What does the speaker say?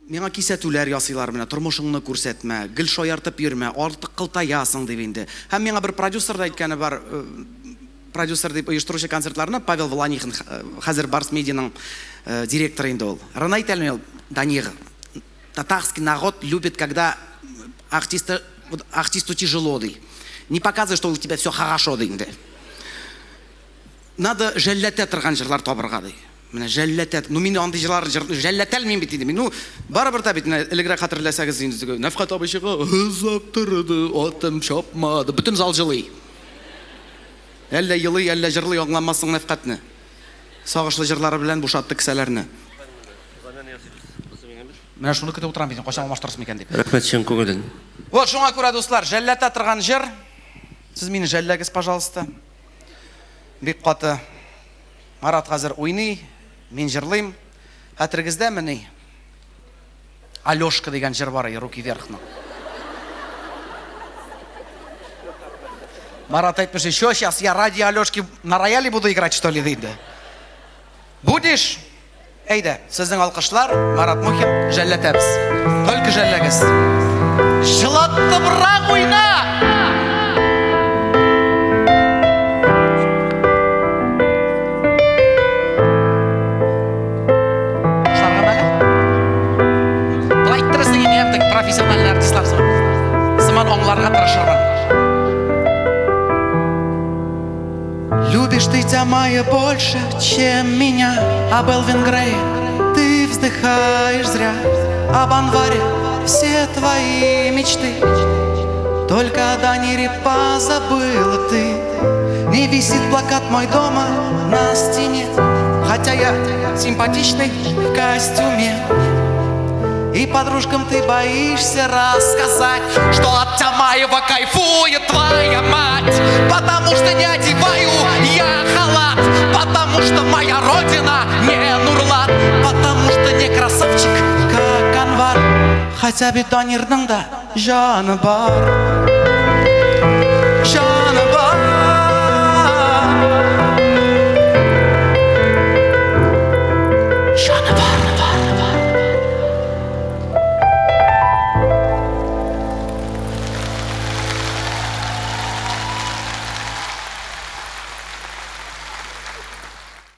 Миңа кисәтүләр ясыйлар менә, тормышыңны күрсәтмә, гел шаяртып йөрмә, артык кылтаясың дип инде. Һәм миңа бер продюсер да әйткәне бар, продюсер дип оештыручы концертларны Павел Волонихин, хәзер Барс Медианың директоры инде ул. Рына әйтәлми ул, Данир, татарский народ любит, когда артиста, артисту тяжело, ди. Не показывай, что у тебя все хорошо, ди инде. Надо жәлләтә торган җырлар табырга, ди. Менә жәлләтә. Ну, мин андый җырлар жәлләтә алмыйм бит инде. Мин, ну, барыбер дә бит, менә элегрәк хәтерләсәгез инде, теге Нәфкать абый чыга, озак торды, атым чапмады. Бөтен зал җылый. Әллә елый, әллә җырлый, аңламассың Нәфкатьне. Сагышлы җырлары белән бушатты кесәләрне. Менә шуны көтеп утырам бит, кайчан алмаштырырсың микән дип. Рәхмәт чын күңелдән. Вот шуңа күрә, дуслар, жәлләтә торган җыр. Сез мине жәлләгез, пожалуйста. Бик каты. Марат хәзер уйный, мин җырлыйм. Хәтерегездәмени? Алешка дигән җыр бар, Руки вверхның. Марат әйтмешли, что сейчас я ради Алешки на рояле буду играть, что ли, диде. Будешь? Әйдә, сезнең алкышлар, Марат Мухин, жәлләтәбез. Только жәлләгез. Җылаттыбрак уйна! Башларгамы әле? Болай иттерәсең инде, һәм теге профессиональный артистлар сыман аңларга тырышырмын. Любишь ты Тямая больше, чем меня. Об Элвин Грее ты вздыхаешь зря. Об Анваре все твои мечты. Только о Данире позабыла ты. Не висит плакат мой дома на стене, хотя я симпатичный в костюме. И подружкам ты боишься рассказать, что от Тямаева кайфует твоя мать. Потому что не одеваю я халат, потому что моя родина не Нурлат, потому что не красавчик, как Анвар. Хотя бит Данирның да җаны бар.